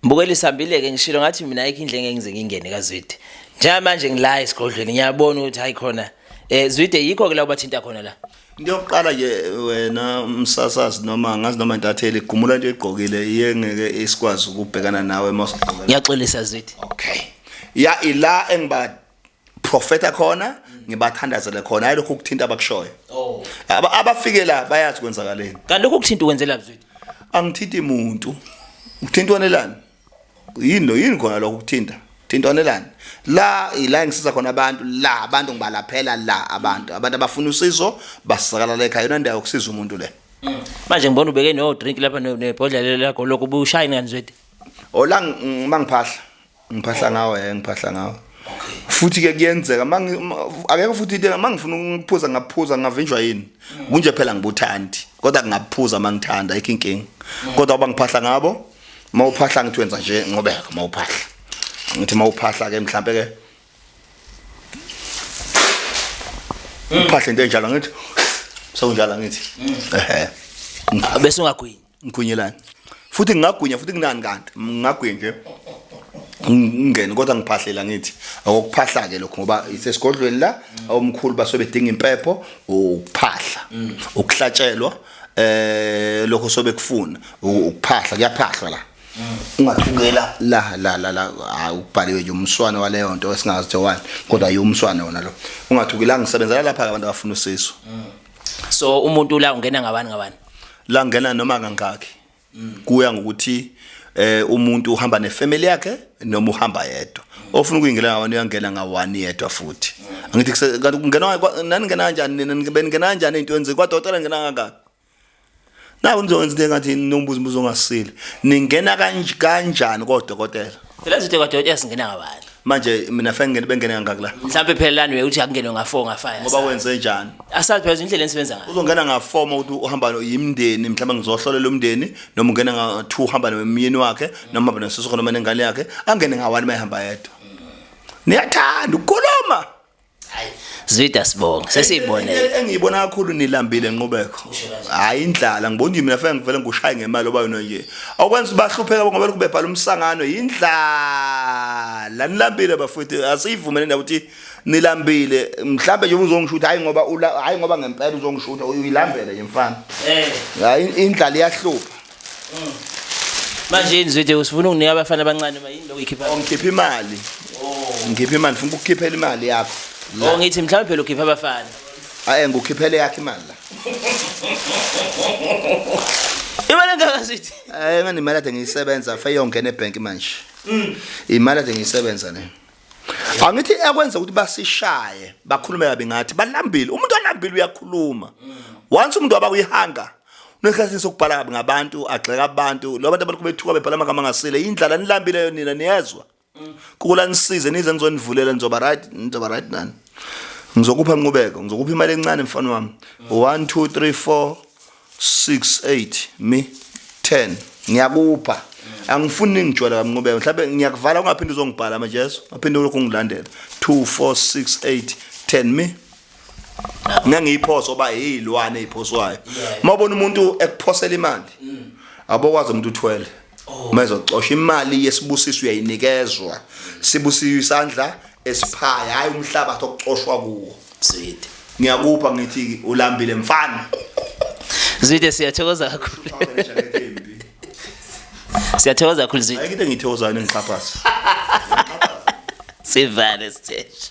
Mbukeli sihambile-ke ngishilo ngathi mina ayikho indlela engeke ngize ngingene kaZwide. Njengamanje ngila esigodlweni ngiyabona ukuthi hayi khona Zwide yikho-ke la ubathinta khona la. Into yokuqala nje wena umsasazi noma ngazi noma intatheli gumula into egqokile iye ngeke isikwazi ukubhekana nawe mawusigqoka. Ngiyaxolisa Zwide. Okay. Ya ila engiba profeta khona ngibathandazele khona hayi lokhu ukuthinta abakushoyo. Oh. Abafike la bayazi kwenzakaleni. Kanti lokhu ukuthinta ukwenzela Zwide? Angithinti muntu. Ukuthintwanelani? Yini lo yini khona lokho ukuthinta? Thintwanelani? La ila ngisiza khona abantu la abantu ngibalaphela la abantu abafuna usizo basizakala la ekhaya yona ndawo yokusiza umuntu le. Manje ngibona ubeke no drink lapha nebhodlela lakho lokho ubushayini kani Zwide? Ola mangiphahla. Ngiphahla ngawe ngiphahla ngawe. Futhi ke kuyenzeka mangi akekho futhi into mangifuna ukuphuza ngaphuza ngavinjwa yini. Kunje phela ngibuthandi kodwa ngingaphuza mangithanda ayikho inkinga. Kodwa uba ngiphahla ngabo mawuphahla ngithi wenza nje ngobeka mawuphahla. Ngithi mawuphahla ke mhlambe ke uphahla into enjalo ngithi sekunjalo ngithi. Ehhe. Bese ungagwinyi. Ngigwinyelani futhi ngingagwinya futhi kunani kanti ngingagwinya nje ngingene kodwa ngiphahlela ngithi akokuphahla ke lokho ngoba isesigodlweni la omkhulu basuke bedinga impepho ukuphahla ukuhlatshelwa lokho sobe kufuna ukuphahla kuyaphahlwa la ungathukela la la la la hayi ubhaliwe nje umswana waleyo nto esingazi ukuthi wani kodwa ayumswana wona lo ungathukela ngisebenzela lapha abantu abafuna usizo. So umuntu la ungena ngabani ngabani? La ngena noma kangaki. Kuya ngokuthi umuntu uhamba nefamily yakhe noma uhamba yedwa. Ofuna ukuyingena ngawani uyangena ngawani yedwa futhi. Angithi kanti kungena nani ngena kanjani nina beningena kanjani into yenze kwadokotela ngena kangaki. Naku nizokwenza into engathi nombuzo umbuzo ongasile. Ningena kanjani kodokotela? Phela izinto kwadokotela singena ngabani? Manje mina fanele ngene bengene kangaki la? Mhlawumbe phela lani ukuthi akungenwe nga4 nga5. Ngoba wenze njani? Asazi phela indlela enisebenza ngayo. Uzongena nga4 ukuthi uhamba yimndeni mhlawumbe ngizohlolela umndeni noma ungena nga2 uhamba nomyeni wakhe noma uhamba nosisi noma nengane yakhe angene nga1 mayehamba yedwa. Niyathanda ukukhuluma. Hayi Zwida sibonge sesiyibonele. Engiyibona kakhulu nilambile nqubeko. Hayi indlala ngibona nje mina fanele ngivele ngushaye ngemali oba yona nje. Awukwenza bahlupheka ngoba lokhu bebhala umsangano yindlala nilambile bafowethu asiyivumele ndaba ukuthi nilambile mhlambe nje uzongishutha hayi ngoba ula hayi ngoba ngempela uzongishutha uyilambele nje mfana. Hayi indlala iyahlupha. Manje yini Zwide usifuna unginika abafana abancane ma yini lokuyikhipha? Ngikhipha imali. Ngikhipha imali ngifuna ukukhiphela imali yakho. Oh ngithi mhlawumbe phela ukhipha abafana. Hayi ngikukhiphele yakho imali la. Imali engaka Zwide? Ngani imali ade ngiyisebenza fe yongena ebank manje. Imali ade ngiyisebenza le. Angithi ekwenza ukuthi basishaye bakhulume kabi ngathi balambile. Umuntu olambile uyakhuluma. Once umuntu waba kuyihanga unesikhathi sokubhala kabi ngabantu agxeka abantu lo bantu abalokhu bethuka bebhala amagama angasile indlala nilambile nina niyezwa. Kukula nisize nize ngizonivulela nizoba right nizoba right nani. Ngizokupha inqubeko ngizokupha imali encane mfana wami. 1 2 3 4 6 8 mi 10 ngiyakupha. Angifuni ningijwayele kamnqubeko mhlawumbe ngiyakuvala ungaphinde uzongibhala manje yeso aphinde ulokhu ungilandela 2 4 6 8 10 mi ngeke ngiyiphoso oba yilwane eziphoswayo mawubona umuntu ekuphosela imali abokwazi umuntu uthwele mayezocosha imali yesibusiso uyayinikezwa sibusiwe isandla esiphaya hayi umhlabathi okucoshwa kuwo. Zwide ngiyakupha ngithi ulambile mfana. Zwide siyathokoza kakhulu. Siyathokoza kakhulu Zwide. Ayikho into engiyithokozayo ningixhaphaza. Sivale siteshi.